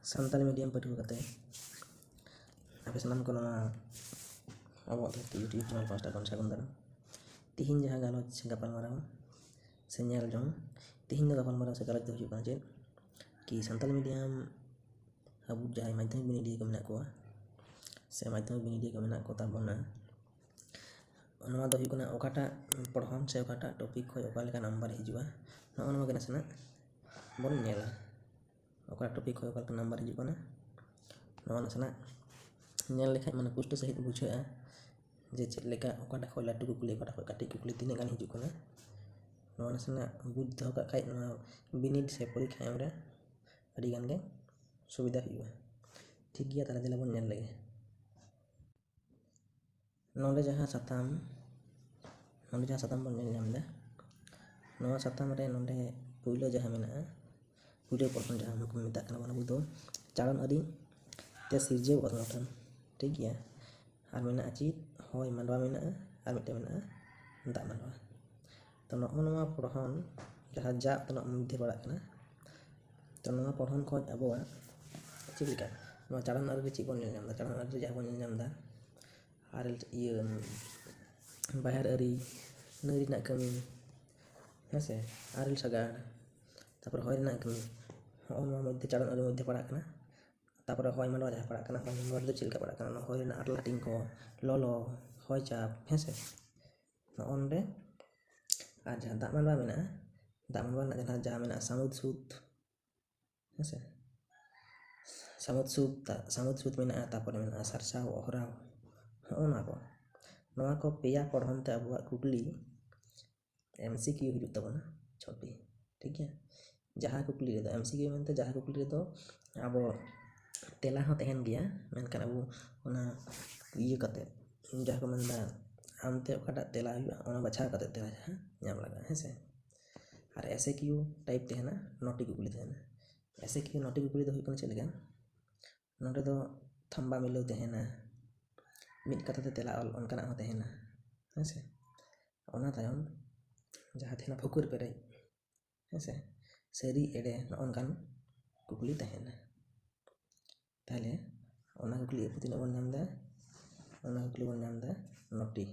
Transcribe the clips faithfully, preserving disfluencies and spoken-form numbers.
Santali medium ᱯᱟᱹᱴᱷᱩᱣᱟᱹ ᱠᱟᱛᱮ ᱟᱯᱮ ᱥᱟᱱᱟᱢ ᱠᱚ ᱱᱚᱣᱟ ᱟᱵᱚᱣᱟᱜ ᱫᱷᱟᱹᱨᱛᱤ YouTube channel ᱯᱟᱦᱴᱟ ᱠᱷᱚᱱ ᱥᱟᱹᱜᱩᱱ ᱫᱟᱨᱟᱢ᱾ ᱛᱤᱦᱤᱧ ᱡᱟᱦᱟᱸ ᱜᱟᱞᱚᱪ ᱜᱟᱯᱟᱞᱢᱟᱨᱟᱣ ᱥᱮ ᱧᱮᱞ ᱡᱚᱝ, ᱛᱤᱦᱤᱧ ᱫᱚ ᱜᱟᱯᱟᱞᱢᱟᱨᱟᱣ ᱥᱮ ᱜᱟᱞᱚᱪ ᱫᱚ ᱦᱩᱭᱩᱜ ᱠᱟᱱᱟ ᱪᱮᱫ ᱠᱤ ᱥᱟᱱᱛᱟᱲᱤ medium ᱟᱵᱚ ᱡᱟᱦᱟᱸᱭ ᱢᱟᱫᱽᱫᱷᱚᱢᱤᱠ ᱵᱤᱱᱤᱰᱤᱭᱟᱹ ᱠᱚ ᱢᱮᱱᱟᱜ ᱠᱚᱣᱟ ᱥᱮ ᱢᱟᱫᱽᱫᱷᱚᱢᱤᱠ ᱵᱤᱱᱤᱰᱤᱭᱟᱹ ᱠᱚ ᱢᱮᱱᱟᱜ ᱠᱚ ᱛᱟᱵᱚᱱᱟ, ᱱᱚᱣᱟ ᱫᱚ ᱦᱩᱭᱩᱜ ᱠᱟᱱᱟ ᱚᱠᱟᱴᱟᱜ ᱯᱚᱲᱦᱚᱱ ᱥᱮ ᱚᱠᱟᱴᱟᱜ topic ᱠᱷᱚᱱ ᱚᱠᱟ ᱞᱮᱠᱟ number ᱦᱤᱡᱩᱜᱼᱟ, ᱱᱚᱜᱼᱚ ᱱᱚᱣᱟ ᱜᱮ ᱱᱟᱥᱮᱱᱟᱜ ᱵᱚᱱ ᱧᱮᱞᱟ᱾ ᱚᱠᱟ topic ᱠᱷᱚᱱ ᱚᱠᱟ ᱞᱮᱠᱟ number ᱦᱤᱡᱩᱜ ᱠᱟᱱᱟ, ᱱᱚᱣᱟ ᱱᱟᱥᱮᱱᱟᱜ ᱧᱮᱞ ᱞᱮᱠᱷᱟᱡ ᱢᱟᱱᱮ ᱯᱩᱥᱴᱟᱹ ᱥᱟᱺᱦᱤᱡ ᱵᱩᱡᱷᱟᱹᱜᱼᱟ ᱡᱮ ᱪᱮᱫ ᱞᱮᱠᱟ, ᱚᱠᱟᱴᱟᱜ ᱠᱷᱚᱱ ᱞᱟᱹᱴᱩ ᱠᱩᱠᱞᱤ, ᱚᱠᱟᱴᱟᱜ ᱠᱷᱚᱱ ᱠᱟᱹᱴᱤᱡ ᱠᱩᱠᱞᱤ ᱛᱤᱱᱟᱹᱜ ᱜᱟᱱ ᱦᱤᱡᱩᱜ ᱠᱟᱱᱟ᱾ ᱱᱚᱣᱟ ᱱᱟᱥᱮᱱᱟᱜ ᱵᱩᱡᱽ ᱫᱚᱦᱚ ᱠᱟᱜ ᱠᱷᱟᱡ ᱱᱚᱣᱟ ᱵᱤᱱᱤᱰ ᱥᱮ ᱯᱚᱨᱤᱠᱠᱷᱟ ᱮᱢ ᱨᱮ ᱟᱹᱰᱤ ᱜᱟᱱ ᱜᱮ ᱥᱩᱵᱤᱫᱷᱟ ᱦᱩᱭᱩᱜᱼᱟ᱾ ᱴᱷᱤᱠ ᱜᱮᱭᱟ, ᱛᱟᱦᱚᱞᱮ ᱫᱮᱞᱟ ᱵᱚᱱ ᱧᱮᱞ ᱞᱮᱜᱮ᱾ ᱱᱚᱰᱮ ᱡᱟᱦᱟᱸ ᱥᱟᱛᱟᱢ, ᱱᱚᱰᱮ ᱡᱟᱦᱟᱸ ᱥᱟᱛᱟᱢ ᱵᱚᱱ ᱧᱮᱞ ᱧᱟᱢ ᱮᱫᱟ, ᱱᱚᱣᱟ ᱥᱟᱛᱟᱢ ᱨᱮ ᱱᱚᱰᱮ ᱯᱩᱭᱞᱩ ᱡᱟᱦᱟᱸ ᱢᱮᱱᱟᱜᱼᱟ, ᱯᱩᱭᱞᱩ ᱯᱚᱨᱥᱚᱱ ᱡᱟᱦᱟᱸ ᱵᱚᱱ ᱢᱮᱛᱟᱜ ᱠᱟᱱᱟ ᱵᱚᱱ ᱟᱵᱚ ᱫᱚ ᱪᱟᱞᱚᱱ ᱟᱹᱨᱤ ᱛᱮ ᱥᱤᱨᱡᱟᱹᱣ ᱚᱛᱱᱚᱴᱟᱱ, ᱴᱷᱤᱠ ᱜᱮᱭᱟ᱾ ᱟᱨ ᱢᱮᱱᱟᱜᱼᱟ ᱪᱮᱫ, ᱦᱚᱭ ᱢᱟᱰᱣᱟ ᱢᱮᱱᱟᱜᱼᱟ, ᱟᱨ ᱢᱤᱫᱴᱮᱱ ᱢᱮᱱᱟᱜᱼᱟ ᱫᱟᱜ ᱢᱟᱰᱣᱟ᱾ ᱛᱚ ᱱᱚᱜᱼᱚ ᱱᱚᱣᱟ ᱯᱚᱲᱦᱚᱱ ᱡᱟᱦᱟᱸ ᱡᱟ ᱚᱛᱱᱚᱜ ᱢᱚᱫᱽᱫᱷᱮ ᱯᱟᱲᱟᱜ ᱠᱟᱱᱟ, ᱛᱚ ᱱᱚᱣᱟ ᱯᱚᱲᱦᱚᱱ ᱠᱷᱚᱱ ᱟᱵᱚᱣᱟᱜ ᱪᱮᱫ ᱞᱮᱠᱟ ᱱᱚᱣᱟ ᱪᱟᱞᱚᱱ ᱟᱹᱨᱤ ᱨᱮ ᱪᱮᱫ ᱵᱚᱱ ᱧᱮᱞ ᱧᱟᱢ ᱮᱫᱟ? ᱪᱟᱞᱚᱱ ᱟᱹᱨᱤ ᱨᱮ ᱡᱟᱦᱟᱸ ᱵᱚᱱ ᱧᱮᱞ ᱧᱟᱢ ᱮᱫᱟ, ᱟᱨᱮᱞ ᱤᱭᱟᱹ ᱵᱟᱦᱮᱨ ᱟᱹᱨᱤ, ᱱᱟᱹᱭ ᱨᱮᱱᱟᱜ ᱠᱟᱹᱢᱤ, ᱦᱮᱸ ᱥᱮ, ᱟᱨᱮᱞ ᱥᱟᱜᱟᱲ, ᱛᱟᱨᱯᱚᱨᱮ ᱦᱚᱭ ᱨᱮᱱᱟᱜ ᱠᱟᱹᱢᱤ, ᱦᱚᱸᱜᱼᱚ ᱱᱚᱣᱟ ᱢᱚᱫᱽᱫᱷᱮ ᱪᱟᱞᱚᱱ ᱟᱹᱨᱤ ᱢᱚᱫᱽᱫᱷᱮ ᱯᱟᱲᱟᱜ ᱠᱟᱱᱟ᱾ ᱛᱟᱨᱯᱚᱨᱮ ᱦᱚᱭ ᱢᱟᱰᱣᱟ ᱡᱟᱦᱟᱸ ᱯᱟᱲᱟᱜ ᱠᱟᱱᱟ, ᱦᱚᱭ ᱢᱟᱰᱣᱟ ᱨᱮᱫᱚ ᱪᱮᱫ ᱞᱮᱠᱟ ᱯᱟᱲᱟᱜ ᱠᱟᱱᱟ? ᱚᱱᱟ ᱦᱚᱭ ᱨᱮᱱᱟᱜ ᱟᱨ ᱦᱟᱹᱴᱤᱧ ᱠᱚ, ᱞᱚᱞᱚ, ᱦᱚᱭ ᱪᱟᱯ, ᱦᱮᱸ ᱥᱮ, ᱱᱚᱜᱼᱚ ᱱᱚᱰᱮ᱾ ᱟᱨ ᱡᱟᱦᱟᱸ ᱫᱟᱜ ᱢᱟᱰᱣᱟ ᱢᱮᱱᱟᱜᱼᱟ, ᱫᱟᱜ ᱢᱟᱰᱣᱟ ᱨᱮᱱᱟᱜ ᱡᱟᱦᱟᱸ, ᱡᱟᱦᱟᱸ ᱢᱮᱱᱟᱜᱼᱟ ᱥᱟᱹᱢᱩᱫ ᱥᱩᱫ, ᱦᱮᱸ ᱥᱮ, ᱥᱟᱹᱢᱩᱫ ᱥᱩᱫ, ᱥᱟᱹᱢᱩᱫ ᱥᱩᱫ ᱢᱮᱱᱟᱜᱼᱟ, ᱛᱟᱨᱯᱚᱨᱮ ᱢᱮᱱᱟᱜᱼᱟ ᱥᱟᱨᱥᱟᱣ, ᱚᱦᱨᱟᱣ, ᱦᱚᱸᱜᱼᱚ ᱱᱚᱣᱟ ᱠᱚ᱾ ᱱᱚᱣᱟ ᱠᱚ ᱯᱮᱭᱟ ᱯᱚᱲᱦᱚᱱ ᱛᱮ ᱟᱵᱚᱣᱟᱜ ᱠᱩᱠᱞᱤ MCQ ᱦᱤᱡᱩᱜ ᱛᱟᱵᱚᱱᱟ ᱪᱷᱚᱴᱤ, ᱴᱷᱤᱠ ᱜᱮᱭᱟ᱾ ᱡᱟᱦᱟᱸ ᱠᱩᱠᱞᱤ ᱨᱮᱫᱚ, MCQ ᱢᱮᱱᱛᱮ ᱡᱟᱦᱟᱸ ᱠᱩᱠᱞᱤ ᱨᱮᱫᱚ ᱟᱵᱚ ᱛᱮᱞᱟ ᱦᱚᱸ ᱛᱟᱦᱮᱱ ᱜᱮᱭᱟ, ᱢᱮᱱᱠᱷᱟᱱ ᱟᱵᱚ ᱚᱱᱟ ᱤᱭᱟᱹ ᱠᱟᱛᱮ, ᱡᱟᱦᱟᱸ ᱠᱚ ᱢᱮᱱᱫᱟ ᱟᱢᱛᱮ ᱚᱠᱟᱴᱟᱜ ᱛᱮᱞᱟ ᱦᱩᱭᱩᱜᱼᱟ, ᱚᱱᱟ ᱵᱟᱪᱷᱟᱣ ᱠᱟᱛᱮ ᱛᱮᱞᱟ ᱡᱟᱦᱟᱸ ᱧᱟᱢ ᱞᱟᱜᱟᱜᱼᱟ, ᱦᱮᱸ ᱥᱮ᱾ ᱟᱨ SAQ type ᱛᱟᱦᱮᱱᱟ, ᱱᱚᱴᱤ ᱠᱩᱠᱞᱤ ᱛᱟᱦᱮᱱᱟ᱾ SAQ ᱱᱚᱴᱤ ᱠᱩᱠᱞᱤ ᱫᱚ ᱦᱩᱭᱩᱜ ᱠᱟᱱᱟ ᱪᱮᱫ ᱞᱮᱠᱟ, ᱱᱚᱰᱮ ᱫᱚ ᱛᱷᱟᱢᱵᱟ ᱢᱤᱞᱟᱹᱣ ᱛᱟᱦᱮᱱᱟ, ᱢᱤᱫ ᱠᱟᱛᱷᱟ ᱛᱮ ᱛᱮᱞᱟ ᱚᱞ, ᱚᱱᱠᱟᱱᱟᱜ ᱦᱚᱸ ᱛᱟᱦᱮᱱᱟ, ᱦᱮᱸ ᱥᱮ᱾ ᱚᱱᱟ ᱛᱟᱭᱚᱢ ᱡᱟᱦᱟᱸ ᱛᱟᱦᱮᱱᱟ ᱯᱷᱩᱠᱩᱨ ᱯᱮᱨᱮᱡ, ᱦᱮᱸ ᱥᱮ, ᱥᱟᱹᱨᱤ ᱮᱲᱮ, ᱱᱚᱜᱼᱚ ᱱᱚᱝᱠᱟᱱ ᱠᱩᱠᱞᱤ ᱛᱟᱦᱮᱱᱟ᱾ ᱛᱟᱦᱚᱞᱮ ᱚᱱᱟ ᱠᱩᱠᱞᱤ ᱟᱵᱚ ᱛᱤᱱᱟᱹᱜ ᱵᱚᱱ ᱧᱟᱢ ᱮᱫᱟ? ᱚᱱᱟ ᱠᱩᱠᱞᱤ ᱵᱚᱱ ᱧᱟᱢ ᱮᱫᱟ ᱱᱚᱴᱤ,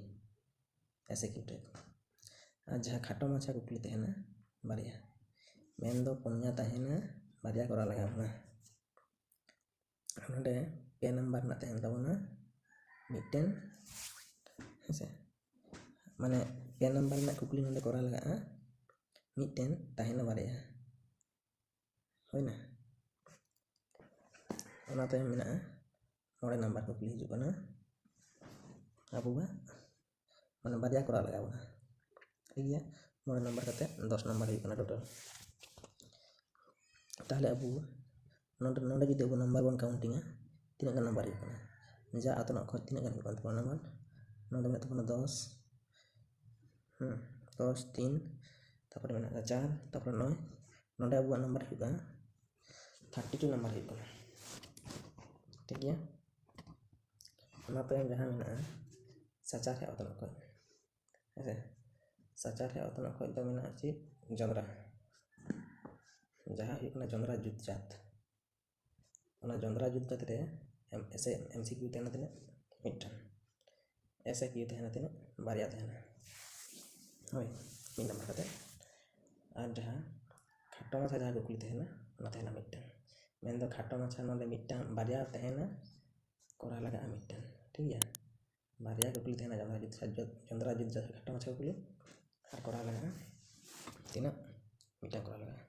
ᱮᱥ ᱮ ᱠᱤᱭᱩ ᱴᱟᱭᱤᱯ᱾ ᱟᱨ ᱡᱟᱦᱟᱸ ᱠᱷᱟᱴᱚ ᱢᱟᱪᱷᱟ ᱠᱩᱠᱞᱤ ᱛᱟᱦᱮᱱᱟ ᱵᱟᱨᱭᱟ, ᱢᱮᱱᱫᱚ ᱯᱩᱱᱭᱟ ᱛᱟᱦᱮᱱᱟ, ᱵᱟᱨᱭᱟ ᱠᱚᱨᱟᱣ ᱞᱟᱜᱟᱣ ᱵᱚᱱᱟ᱾ ᱱᱚᱰᱮ ᱯᱮ ᱱᱟᱢᱵᱟᱨ ᱨᱮᱱᱟᱜ ᱛᱟᱦᱮᱱ ᱛᱟᱵᱚᱱᱟ ᱢᱤᱫᱴᱮᱱ, ᱦᱮᱸᱥᱮ, ᱢᱟᱱᱮ ᱯᱮ ᱱᱟᱢᱵᱟᱨ ᱨᱮᱱᱟᱜ ᱠᱩᱠᱞᱤ ᱱᱚᱰᱮ ᱠᱚᱨᱟᱣ ᱞᱟᱜᱟᱜᱼᱟ, ᱢᱤᱫᱴᱮᱱ ᱛᱟᱦᱮᱱᱟ ᱵᱟᱨᱭᱟ, ᱦᱩᱭᱱᱟ? ᱚᱱᱟ ᱛᱟᱭᱚᱢ ᱢᱮᱱᱟᱜᱼᱟ ᱢᱚᱬᱮ ᱱᱟᱢᱵᱟᱨ ᱠᱩᱠᱞᱤ ᱦᱤᱡᱩᱜ ᱠᱟᱱᱟ ᱟᱵᱚᱣᱟᱜ, ᱢᱟᱱᱮ ᱵᱟᱨᱭᱟ ᱠᱚᱨᱟᱣ ᱞᱟᱜᱟᱣ ᱵᱚᱱᱟ, ᱴᱷᱤᱠ ᱜᱮᱭᱟ? ᱢᱚᱬᱮ ᱱᱟᱢᱵᱟᱨ ᱠᱟᱛᱮ ᱫᱚᱥ ᱱᱟᱢᱵᱟᱨ ᱦᱩᱭᱩᱜ ᱠᱟᱱᱟ ᱴᱳᱴᱟᱞ᱾ ᱛᱟᱦᱚᱞᱮ ᱟᱵᱚ ᱱᱚᱰᱮ, ᱱᱚᱰᱮ ᱡᱩᱫᱤ ᱟᱵᱚ ᱱᱟᱢᱵᱟᱨ ᱵᱚᱱ ᱠᱟᱣᱩᱱᱴᱤᱝᱟ, ᱛᱤᱱᱟᱹᱜ ᱜᱟᱱ ᱱᱟᱢᱵᱟᱨ ᱦᱩᱭᱩᱜ ᱠᱟᱱᱟ? ᱡᱟ ᱚᱛᱱᱚᱜ ᱠᱷᱚᱱ ᱛᱤᱱᱟᱹᱜ ᱜᱟᱱ ᱦᱩᱭᱩᱜ ᱠᱟᱱ ᱛᱟᱵᱚᱱᱟ ᱱᱟᱢᱵᱟᱨ? ᱱᱚᱰᱮ ᱢᱮᱱᱟᱜ ᱛᱟᱵᱚᱱᱟ ᱫᱚᱥ, ᱦᱮᱸ, ᱫᱚᱥ, ᱛᱤᱱ, ᱛᱟᱨᱯᱚᱨᱮ ᱢᱮᱱᱟᱜ ᱠᱟᱫᱟ ᱪᱟᱨ, ᱛᱟᱨᱯᱚᱨᱮ ᱱᱚᱭ᱾ ᱱᱚᱰᱮ ᱟᱵᱚᱣᱟᱜ ᱱᱟᱢᱵᱟᱨ ᱦᱩᱭᱩᱜ ᱠᱟᱱᱟ ᱛᱷᱟᱨᱴᱤ ᱴᱩ ᱱᱟᱢᱵᱟᱨ ᱦᱩᱭᱩᱜ ᱠᱟᱱᱟ, ᱴᱷᱤᱠ ᱜᱮᱭᱟ? ᱚᱱᱟ ᱛᱟᱭᱚᱢ ᱡᱟᱦᱟᱸ ᱢᱮᱱᱟᱜᱼᱟ ᱥᱟᱪᱟᱨᱦᱮᱫ ᱚᱛᱱᱚᱜ ᱠᱷᱚᱱ, ᱦᱮᱸᱥᱮ, ᱥᱟᱪᱟᱨᱦᱮᱫ ᱚᱛᱱᱚᱜ ᱠᱷᱚᱱ ᱫᱚ ᱢᱮᱱᱟᱜᱼᱟ ᱪᱮᱫ? ᱡᱚᱸᱫᱽᱨᱟ, ᱡᱟᱦᱟᱸ ᱦᱩᱭᱩᱜ ᱠᱟᱱᱟ ᱡᱚᱸᱫᱽᱨᱟ ᱡᱩᱛ ᱡᱟᱛ᱾ ᱚᱱᱟ ᱡᱚᱸᱫᱽᱨᱟ ᱡᱩᱛ ᱡᱟᱛ ᱨᱮ ᱮᱢ-, ᱮᱥᱮ ᱮᱢ ᱥᱤ ᱠᱤᱭᱩ ᱛᱟᱦᱮᱱᱟ ᱛᱤᱱᱟᱹᱜ? ᱢᱤᱫᱴᱟᱝ᱾ ᱮᱥ ᱮ ᱠᱤᱭᱩ ᱛᱟᱦᱮᱱᱟ ᱛᱤᱱᱟᱹᱜ? ᱵᱟᱨᱭᱟ ᱛᱟᱦᱮᱱᱟ᱾ ᱦᱳᱭ, ᱢᱤᱫ ᱱᱟᱢᱵᱟᱨ ᱠᱟᱛᱮ᱾ ᱟᱨ ᱡᱟᱦᱟᱸ ᱠᱷᱟᱴᱚ ᱢᱟᱪᱷᱟ ᱡᱟᱦᱟᱸ ᱠᱩᱠᱞᱤ ᱛᱟᱦᱮᱱᱟ, ᱚᱱᱟ ᱛᱟᱦᱮᱱᱟ ᱢᱤᱫᱴᱟᱝ᱾ ᱢᱮᱱᱫᱚ ᱠᱷᱟᱴᱚ ᱢᱟᱪᱷᱟ ᱱᱚᱰᱮ ᱢᱤᱫᱴᱟᱝ, ᱵᱟᱨᱭᱟ ᱛᱟᱦᱮᱱᱟ, ᱠᱚᱨᱟᱣ ᱞᱟᱜᱟᱜᱼᱟ ᱢᱤᱫᱴᱟᱝ, ᱴᱷᱤᱠ ᱜᱮᱭᱟ? ᱵᱟᱨᱭᱟ ᱠᱩᱠᱞᱤ ᱛᱟᱦᱮᱱᱟ, ᱡᱚᱸᱫᱽᱨᱟ ᱡᱩᱛ ᱥᱟᱡ-, ᱡᱚᱸᱫᱽᱨᱟ ᱡᱩᱛ ᱡᱟᱦᱟᱸ ᱠᱷᱟᱴᱚ ᱢᱟᱪᱷᱟ ᱠᱩᱠᱞᱤ, ᱟᱨ ᱠᱚᱨᱟᱣ ᱞᱟᱜᱟᱜᱼᱟ ᱛᱤᱱᱟᱹᱜ? ᱢᱤᱫᱴᱟᱝ ᱠᱚᱨᱟᱣ ᱞᱟᱜᱟᱜᱼᱟ᱾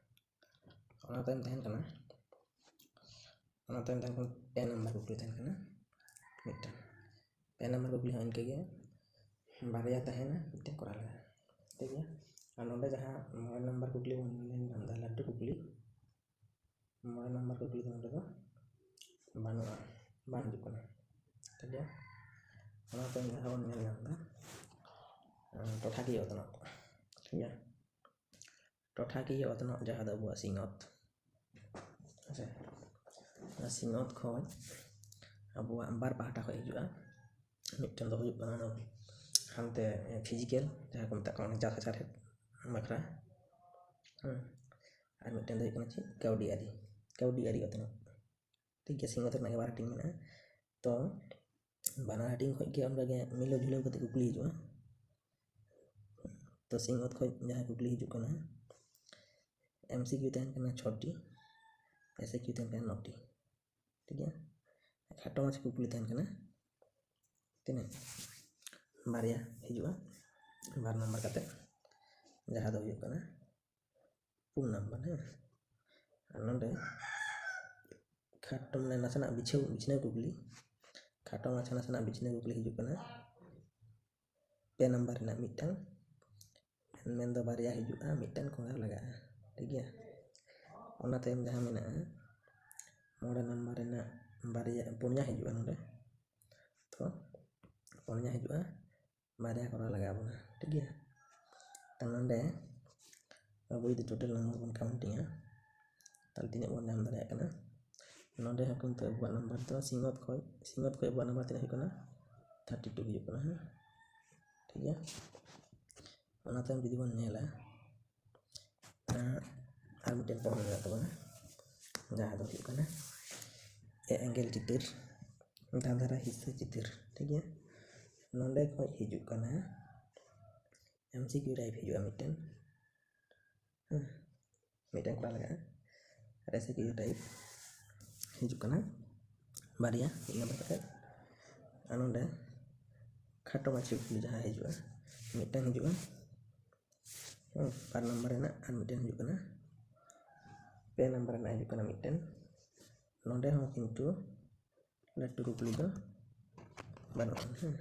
ᱚᱱᱟ ᱛᱟᱭᱚᱢ ᱛᱟᱦᱮᱱ ᱠᱟᱱᱟ, ᱚᱱᱟ ᱛᱟᱭᱚᱢ ᱛᱟᱦᱮᱱ ᱠᱟᱱᱟ ᱯᱮ ᱱᱟᱢᱵᱟᱨ ᱠᱩᱠᱞᱤ ᱛᱟᱦᱮᱱ ᱠᱟᱱᱟ ᱢᱤᱫᱴᱟᱝ᱾ ᱯᱮ ᱱᱟᱢᱵᱟᱨ ᱠᱩᱠᱞᱤ ᱦᱚᱸ ᱤᱱᱠᱟᱹ ᱜᱮ, ᱵᱟᱨᱭᱟ ᱛᱟᱦᱮᱱᱟ, ᱢᱤᱫᱴᱟᱝ ᱠᱚᱨᱟᱣ ᱞᱟᱜᱟᱜᱼᱟ, ᱴᱷᱤᱠ ᱜᱮᱭᱟ? ᱟᱨ ᱱᱚᱰᱮ ᱡᱟᱦᱟᱸ ᱢᱚᱬᱮ ᱱᱟᱢᱵᱟᱨ ᱠᱩᱠᱞᱤ ᱵᱚᱱ ᱧᱮᱞ ᱧᱟᱢ ᱮᱫᱟ, ᱞᱟᱹᱴᱩ ᱠᱩᱠᱞᱤ, ᱢᱚᱬᱮ ᱱᱟᱢᱵᱟᱨ ᱠᱩᱠᱞᱤ ᱫᱚ ᱱᱚᱰᱮ ᱫᱚ ᱵᱟᱹᱱᱩᱜᱼᱟ, ᱵᱟᱝ ᱦᱤᱡᱩᱜ ᱠᱟᱱᱟ, ᱴᱷᱤᱠ ᱜᱮᱭᱟ? ᱚᱱᱟ ᱛᱟᱭᱚᱢ ᱡᱟᱦᱟᱸ ᱵᱚᱱ ᱧᱮᱞ ᱧᱟᱢ ᱮᱫᱟ, ᱴᱚᱴᱷᱟᱠᱤᱭᱟᱹ ᱚᱛᱱᱚᱜ, ᱴᱷᱤᱠ ᱜᱮᱭᱟ? ᱴᱚᱴᱷᱟᱠᱤᱭᱟᱹ ᱚᱛᱱᱚᱜ ᱡᱟᱦᱟᱸ ᱫᱚ ᱟᱵᱚᱣᱟᱜ ᱥᱤᱧᱚᱛ, ᱦᱮᱸᱥᱮ? ᱚᱱᱟ ᱥᱤᱧᱚᱛ ᱠᱷᱚᱱ ᱟᱵᱚᱣᱟᱜ ᱵᱟᱨ ᱯᱟᱦᱴᱟ ᱠᱷᱚᱱ ᱦᱤᱡᱩᱜᱼᱟ᱾ ᱢᱤᱫᱴᱮᱱ ᱫᱚ ᱦᱩᱭᱩᱜ ᱠᱟᱱᱟ ᱚᱱᱟ ᱦᱟᱱᱛᱮ ᱯᱷᱤᱡᱤᱠᱮᱞ, ᱡᱟᱦᱟᱸ ᱠᱚ ᱢᱮᱛᱟᱜ ᱠᱟᱱᱟ ᱚᱱᱟ ᱪᱟᱥ ᱥᱟᱪᱟᱨᱦᱮᱫ ᱵᱟᱠᱷᱨᱟ, ᱦᱮᱸ᱾ ᱟᱨ ᱢᱤᱫᱴᱮᱱ ᱫᱚ ᱦᱩᱭᱩᱜ ᱠᱟᱱᱟ ᱪᱮᱫ? ᱠᱟᱹᱣᱰᱤ ᱟᱹᱨᱤ, ᱠᱟᱹᱣᱰᱤ ᱟᱹᱨᱤ ᱚᱛᱱᱚᱜ᱾ ᱴᱷᱤᱠ ᱜᱮᱭᱟ, ᱥᱤᱧᱚᱛ ᱨᱮᱱᱟᱜ ᱜᱮ ᱵᱟᱨ ᱦᱟᱹᱴᱤᱧ ᱢᱮᱱᱟᱜᱼᱟ᱾ ᱛᱚ ᱵᱟᱱᱟᱨ ᱦᱟᱹᱴᱤᱧ ᱠᱷᱚᱱ ᱜᱮ ᱚᱱᱠᱟ ᱜᱮ ᱢᱤᱞᱟᱹᱣ ᱡᱷᱩᱞᱟᱹᱣ ᱠᱟᱛᱮ ᱠᱩᱠᱞᱤ ᱦᱤᱡᱩᱜᱼᱟ᱾ ᱛᱚ ᱥᱤᱧᱚᱛ ᱠᱷᱚᱱ ᱡᱟᱦᱟᱸ ᱠᱩᱠᱞᱤ ᱦᱤᱡᱩᱜ ᱠᱟᱱᱟ, ᱮᱢᱥᱤᱠᱤᱭᱩ ᱛᱟᱦᱮᱱ ᱠᱟᱱᱟ ᱪᱷᱚᱴᱤ, ᱮᱥᱤᱠᱤᱭᱩ ᱛᱟᱦᱮᱱ ᱠᱟᱱᱟ ᱱᱚᱴᱤ᱾ ᱴᱷᱤᱠ ᱜᱮᱭᱟ, ᱠᱷᱟᱴᱚ ᱢᱟᱪᱷᱟ ᱠᱩᱠᱞᱤ ᱛᱟᱦᱮᱱ ᱠᱟᱱᱟ, ᱛᱤᱱᱟᱹᱜ? ᱵᱟᱨᱭᱟ ᱦᱤᱡᱩᱜᱼᱟ ᱵᱟᱨ ᱱᱟᱢᱵᱟᱨ ᱠᱟᱛᱮ, ᱡᱟᱦᱟᱸ ᱫᱚ ᱦᱩᱭᱩᱜ ᱠᱟᱱᱟ ᱯᱩᱱ ᱱᱟᱢᱵᱟᱨ, ᱦᱮᱸ᱾ ᱟᱨ ᱱᱚᱰᱮ ᱠᱷᱟᱴᱚ, ᱢᱟᱱᱮ ᱱᱟᱥᱮᱱᱟᱜ ᱵᱤᱪᱷᱟᱹᱣ, ᱵᱤᱪᱷᱱᱟᱹᱣ ᱠᱩᱠᱞᱤ, ᱠᱷᱟᱴᱚ ᱢᱟᱪᱷᱟ ᱱᱟᱥᱮᱱᱟᱜ ᱵᱤᱪᱷᱱᱟᱹᱣ ᱠᱩᱠᱞᱤ ᱦᱤᱡᱩᱜ ᱠᱟᱱᱟ᱾ ᱯᱮ ᱱᱟᱢᱵᱟᱨ ᱨᱮᱱᱟᱜ ᱢᱤᱫᱴᱟᱝ, ᱢᱮᱱᱫᱚ ᱵᱟᱨᱭᱟ ᱦᱤᱡᱩᱜᱼᱟ, ᱢᱤᱫᱴᱟᱝ ᱠᱚᱨᱟᱣ ᱞᱟᱜᱟᱜᱼᱟ, ᱴᱷᱤᱠ ᱜᱮᱭᱟ᱾ ᱚᱱᱟ ᱛᱟᱭᱚᱢ ᱡᱟᱦᱟᱸ ᱢᱮᱱᱟᱜᱼᱟ ᱢᱚᱬᱮ ᱱᱟᱢᱵᱟᱨ ᱨᱮᱱᱟᱜ ᱵᱟᱨᱭᱟ, ᱯᱩᱱᱭᱟ ᱦᱤᱡᱩᱜᱼᱟ ᱱᱚᱰᱮ, ᱛᱚ ᱯᱩᱱᱭᱟ ᱦᱤᱡᱩᱜᱼᱟ, ᱵᱟᱨᱭᱟ ᱠᱚᱨᱟᱣ ᱞᱟᱜᱟᱣ ᱵᱚᱱᱟ, ᱴᱷᱤᱠ ᱜᱮᱭᱟ᱾ ᱛᱚ ᱱᱚᱰᱮ ᱟᱵᱚ ᱡᱩᱫᱤ ᱴᱳᱴᱟᱞ ᱱᱟᱢᱵᱟᱨ ᱵᱚᱱ ᱠᱟᱣᱩᱱᱴᱤᱝᱟ, ᱛᱟᱦᱚᱞᱮ ᱛᱤᱱᱟᱹᱜ ᱵᱚᱱ ᱧᱟᱢ ᱫᱟᱲᱮᱭᱟᱜ ᱠᱟᱱᱟ? ᱱᱚᱰᱮ ᱦᱚᱸ ᱠᱤᱱᱛᱩ ᱟᱵᱚᱣᱟᱜ ᱱᱟᱢᱵᱟᱨ ᱫᱚ ᱥᱤᱧᱚᱛ ᱠᱷᱚᱱ, ᱥᱤᱧᱚᱛ ᱠᱷᱚᱱ ᱟᱵᱚᱣᱟᱜ ᱱᱟᱢᱵᱟᱨ ᱛᱤᱱᱟᱹᱜ ᱦᱩᱭᱩᱜ ᱠᱟᱱᱟ? ᱛᱷᱟᱨᱴᱤ ᱴᱩ ᱦᱩᱭᱩᱜ ᱠᱟᱱᱟ, ᱦᱮᱸ, ᱴᱷᱤᱠ ᱜᱮᱭᱟ᱾ ᱚᱱᱟ ᱛᱟᱭᱚᱢ ᱡᱩᱫᱤ ᱵᱚᱱ ᱧᱮᱞᱟ, ᱟᱨ ᱢᱤᱫᱴᱮᱱ ᱯᱚᱨᱚᱵᱽ ᱢᱮᱱᱟᱜ ᱛᱟᱵᱚᱱᱟ, ᱡᱟᱦᱟᱸ ᱫᱚ ᱦᱩᱭᱩᱜ ᱠᱟᱱᱟ ᱮ ᱮᱸᱜᱮᱞ ᱪᱤᱛᱟᱹᱨ, ᱫᱷᱟᱸᱫᱷᱟᱨᱟ ᱦᱤᱥᱟᱹ ᱪᱤᱛᱟᱹᱨ, ᱴᱷᱤᱠ ᱜᱮᱭᱟ᱾ ᱱᱚᱰᱮ ᱠᱷᱚᱱ ᱦᱤᱡᱩᱜ ᱠᱟᱱᱟ ᱮᱢᱥᱤᱠᱤᱭᱩ ᱴᱟᱭᱤᱯ ᱦᱤᱡᱩᱜᱼᱟ ᱢᱤᱫᱴᱮᱱ, ᱦᱮᱸ, ᱢᱤᱫᱴᱮᱱ ᱠᱚᱨᱟᱣ ᱞᱟᱜᱟᱜᱼᱟ᱾ ᱟᱨ ᱮᱥᱤᱠᱤᱭᱩ ᱴᱟᱭᱤᱯ ᱦᱤᱡᱩᱜ ᱠᱟᱱᱟ ᱵᱟᱨᱭᱟ, ᱢᱤᱫ ᱱᱟᱢᱵᱟᱨ ᱠᱟᱛᱮ᱾ ᱟᱨ ᱱᱚᱰᱮ ᱠᱷᱟᱴᱚ ᱢᱟᱪᱷᱟ ᱠᱩᱠᱞᱤ ᱡᱟᱦᱟᱸ ᱦᱤᱡᱩᱜᱼᱟ, ᱢᱤᱫᱴᱮᱱ ᱦᱤᱡᱩᱜᱼᱟ, ᱦᱮᱸ, ᱵᱟᱨ ᱱᱟᱢᱵᱟᱨ ᱨᱮᱱᱟᱜ, ᱟᱨ ᱢᱤᱫᱴᱮᱱ ᱦᱤᱡᱩᱜ ᱠᱟᱱᱟ ᱯᱮ ᱱᱟᱢᱵᱟᱨ ᱨᱮᱱᱟᱜ ᱦᱤᱡᱩᱜ ᱠᱟᱱᱟ ᱢᱤᱫᱴᱮᱱ᱾ ᱱᱚᱰᱮ ᱦᱚᱸ ᱠᱤᱱᱛᱩ ᱞᱟᱹᱴᱩ ᱠᱩᱠᱞᱤ ᱫᱚ ᱵᱟᱹᱱᱩᱜᱼᱟ, ᱦᱮᱸ᱾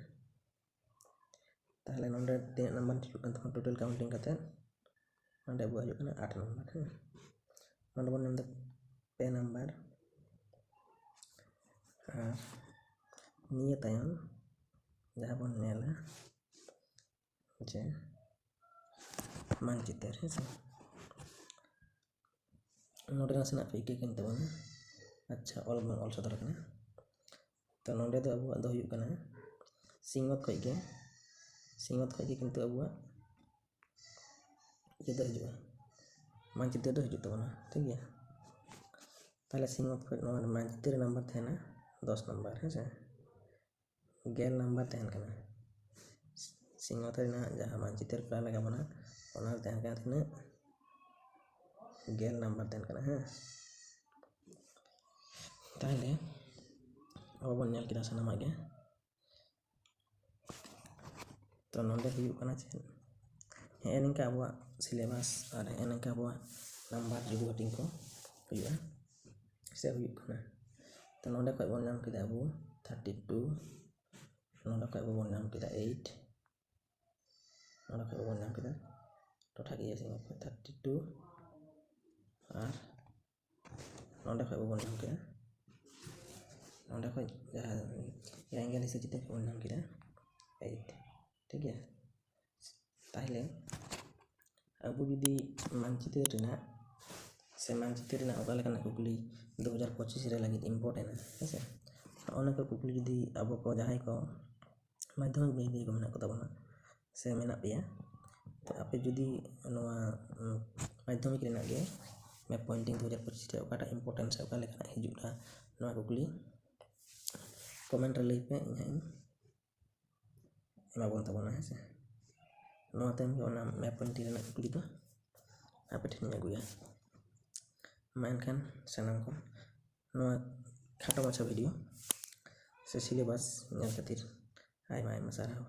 ᱛᱟᱦᱚᱞᱮ ᱱᱚᱰᱮ ᱛᱤᱱᱟᱹᱜ ᱱᱟᱢᱵᱟᱨ ᱦᱤᱡᱩᱜ ᱠᱟᱱ ᱛᱟᱢᱟ ᱴᱳᱴᱟᱞ ᱠᱟᱣᱩᱱᱴᱤᱝ ᱠᱟᱛᱮ? ᱱᱚᱰᱮ ᱟᱵᱚᱣᱟᱜ ᱦᱤᱡᱩᱜ ᱠᱟᱱᱟ ᱟᱴ ᱱᱟᱢᱵᱟᱨ, ᱦᱮᱸ᱾ ᱱᱚᱰᱮ ᱵᱚᱱ ᱧᱟᱢ ᱮᱫᱟ ᱯᱮ ᱱᱟᱢᱵᱟᱨ, ᱟᱨ ᱱᱤᱭᱟᱹ ᱛᱟᱭᱚᱢ ᱡᱟᱦᱟᱸ ᱵᱚᱱ ᱧᱮᱞᱟ ᱡᱮ ᱢᱟᱱᱪᱤᱛᱟᱹᱨ, ᱦᱮᱸ ᱥᱮ᱾ ᱱᱚᱰᱮ ᱱᱟᱥᱮᱱᱟᱜ ᱯᱮ ᱤᱠᱟᱹ ᱠᱟᱱ ᱛᱟᱵᱚᱱᱟ᱾ ᱟᱪᱪᱷᱟ, ᱚᱞ ᱵᱚᱱ ᱚᱞ ᱥᱚᱫᱚᱨ ᱠᱟᱱᱟ᱾ ᱛᱚ ᱱᱚᱰᱮ ᱫᱚ ᱟᱵᱚᱣᱟᱜ ᱫᱚ ᱦᱩᱭᱩᱜ ᱠᱟᱱᱟ ᱥᱤᱧᱚᱛ ᱠᱷᱚᱱ ᱜᱮ, ᱥᱤᱧᱚᱛ ᱠᱷᱚᱱ ᱜᱮ ᱠᱤᱱᱛᱩ ᱟᱵᱚᱣᱟᱜ ᱤᱭᱟᱹ ᱫᱚ ᱦᱤᱡᱩᱜᱼᱟ, ᱢᱟᱱᱪᱤᱛᱟᱹᱨ ᱫᱚ ᱦᱤᱡᱩᱜ ᱛᱟᱵᱚᱱᱟ, ᱴᱷᱤᱠ ᱜᱮᱭᱟ᱾ ᱛᱟᱦᱚᱞᱮ ᱥᱤᱧᱚᱛ ᱠᱷᱚᱱ ᱱᱚᱣᱟ ᱢᱟᱱᱪᱤᱛᱟᱹᱨ ᱱᱟᱢᱵᱟᱨ ᱛᱟᱦᱮᱱᱟ ᱫᱚᱥ ᱱᱟᱢᱵᱟᱨ, ᱦᱮᱸ ᱥᱮ? ᱜᱮᱞ ᱱᱟᱢᱵᱟᱨ ᱛᱟᱦᱮᱱ ᱠᱟᱱᱟ᱾ ᱥᱤᱧᱚᱛ ᱨᱮᱱᱟᱜ ᱡᱟᱦᱟᱸ ᱢᱟᱱᱪᱤᱛᱟᱹᱨ ᱯᱮᱲᱟ ᱞᱮᱠᱟ ᱵᱚᱱᱟ, ᱚᱱᱟ ᱨᱮ ᱛᱟᱦᱮᱱ ᱠᱟᱱᱟ ᱛᱤᱱᱟᱹᱜ? ᱜᱮᱞ ᱱᱟᱢᱵᱟᱨ ᱛᱟᱦᱮᱱ ᱠᱟᱱᱟ, ᱦᱮᱸ᱾ ᱛᱟᱦᱚᱞᱮ ᱟᱵᱚ ᱵᱚᱱ ᱧᱮᱞ ᱠᱮᱫᱟ ᱥᱟᱱᱟᱢᱟᱜ ᱜᱮ᱾ ᱛᱚ ᱱᱚᱰᱮ ᱦᱩᱭᱩᱜ ᱠᱟᱱᱟ ᱪᱮᱫ? ᱦᱮᱸ, ᱱᱤᱝᱠᱟ ᱟᱵᱚᱣᱟᱜ ᱥᱤᱞᱮᱵᱟᱥ ᱟᱨ ᱦᱮᱸ, ᱱᱤᱝᱠᱟ ᱟᱵᱚᱣᱟᱜ ᱱᱟᱢᱵᱟᱨ ᱡᱩᱫᱟᱹ ᱦᱟᱹᱴᱤᱧ ᱠᱚ ᱦᱩᱭᱩᱜᱼᱟ, ᱥᱮ ᱦᱩᱭᱩᱜ ᱠᱟᱱᱟ᱾ ᱛᱚ ᱱᱚᱰᱮ ᱠᱷᱚᱡ ᱵᱚᱱ ᱧᱟᱢ ᱠᱮᱫᱟ ᱟᱵᱚ ᱛᱷᱟᱨᱴᱤ ᱴᱩ, ᱱᱚᱰᱮ ᱠᱷᱚᱡ ᱟᱵᱚ ᱵᱚᱱ ᱧᱟᱢ ᱠᱮᱫᱟ ᱮᱭᱤᱴ, ᱱᱚᱰᱮ ᱠᱷᱚᱡ ᱵᱚᱱ ᱧᱟᱢ ᱠᱮᱫᱟ ᱴᱚᱴᱷᱟᱠᱤᱭᱟᱹ ᱥᱤᱢᱟᱹ ᱠᱷᱚᱡ ᱛᱷᱟᱨᱴᱤ ᱴᱩ, ᱟᱨ ᱱᱚᱰᱮ ᱠᱷᱚᱡ ᱵᱚᱱ ᱧᱟᱢ ᱠᱮᱫᱟ, ᱱᱚᱰᱮ ᱠᱷᱚᱡ ᱡᱟᱦᱟᱸ ᱮᱸᱜᱮᱞ ᱦᱤᱥᱟᱹᱵ ᱪᱤᱛᱟᱹᱨ ᱠᱷᱚᱡ ᱵᱚᱱ ᱧᱟᱢ ᱠᱮᱫᱟ ᱮᱭᱤᱴ᱾ ᱴᱷᱤᱠ ᱜᱮᱭᱟ? ᱛᱟᱦᱚᱞᱮ ᱟᱵᱚ ᱡᱩᱫᱤ ᱢᱟᱱᱪᱤᱛᱟᱹᱨ ᱨᱮᱱᱟᱜ ᱥᱮ ᱢᱟᱱᱪᱤᱛᱟᱹᱨ ᱨᱮᱱᱟᱜ ᱚᱠᱟ ᱞᱮᱠᱟᱱᱟᱜ ᱠᱩᱠᱞᱤ ᱫᱩ ᱦᱟᱡᱟᱨ ᱯᱚᱸᱪᱤᱥ ᱨᱮ ᱞᱟᱹᱜᱤᱫ ᱤᱢᱯᱚᱨᱴᱮᱱᱴᱼᱟ, ᱦᱮᱸ ᱥᱮ? ᱚᱱᱟ ᱠᱚ ᱠᱩᱠᱞᱤ ᱡᱩᱫᱤ ᱟᱵᱚ ᱠᱚ ᱡᱟᱦᱟᱸᱭ ᱠᱚ ᱢᱟᱫᱽᱫᱷᱚᱢᱤᱠ ᱵᱟᱹᱭ ᱵᱟᱹᱭ ᱠᱚ ᱢᱮᱱᱟᱜ ᱠᱚᱛᱟ ᱵᱚᱱᱟ ᱥᱮ ᱢᱮᱱᱟᱜ ᱯᱮᱭᱟ, ᱛᱚ ᱟᱯᱮ ᱡᱩᱫᱤ ᱱᱚᱣᱟ, ᱩᱸ, ᱢᱟᱫᱽᱫᱷᱚᱢᱤᱠ ᱨᱮᱱᱟᱜ ᱜᱮ ᱢᱮᱯ ᱯᱚᱭᱮᱱᱴᱤᱝ ᱫᱩ ᱦᱟᱡᱟᱨ ᱯᱚᱸᱪᱤᱥ ᱨᱮ ᱚᱠᱟᱴᱟᱜ ᱤᱢᱯᱚᱨᱴᱮᱱᱴ ᱥᱮ ᱚᱠᱟ ᱞᱮᱠᱟᱱᱟᱜ ᱦᱤᱡᱩᱜᱼᱟ, ᱱᱚᱣᱟ ᱠᱩᱠᱞᱤ ᱠᱚᱢᱮᱱᱴ ᱨᱮ ᱞᱟᱹᱭ ᱯᱮ, ᱤᱧ ᱦᱟᱸᱜ ᱤᱧ ᱮᱢᱟ ᱵᱚᱱ ᱛᱟᱵᱚᱱᱟ, ᱦᱮᱸ ᱥᱮ? ᱱᱚᱣᱟ ᱛᱟᱭᱚᱢ ᱜᱮ ᱚᱱᱟ ᱢᱮᱯ ᱯᱚᱭᱮᱱᱴᱤᱝ ᱨᱮᱱᱟᱜ ᱠᱩᱠᱞᱤ ᱫᱚ ᱟᱯᱮ ᱴᱷᱮᱱᱤᱧ ᱟᱹᱜᱩᱭᱟ᱾ ᱢᱟ ᱮᱱᱠᱷᱟᱱ ᱥᱟᱱᱟᱢ ᱠᱚ ᱱᱚᱣᱟ ᱠᱷᱟᱴᱚ ᱢᱟᱪᱷᱟ ᱵᱷᱤᱰᱤᱭᱳ ᱥᱮ ᱥᱤᱞᱮᱵᱟᱥ ᱧᱮᱞ ᱠᱷᱟᱹᱛᱤᱨ ᱟᱭᱢᱟ ᱟᱭᱢᱟ ᱥᱟᱨᱦᱟᱣ᱾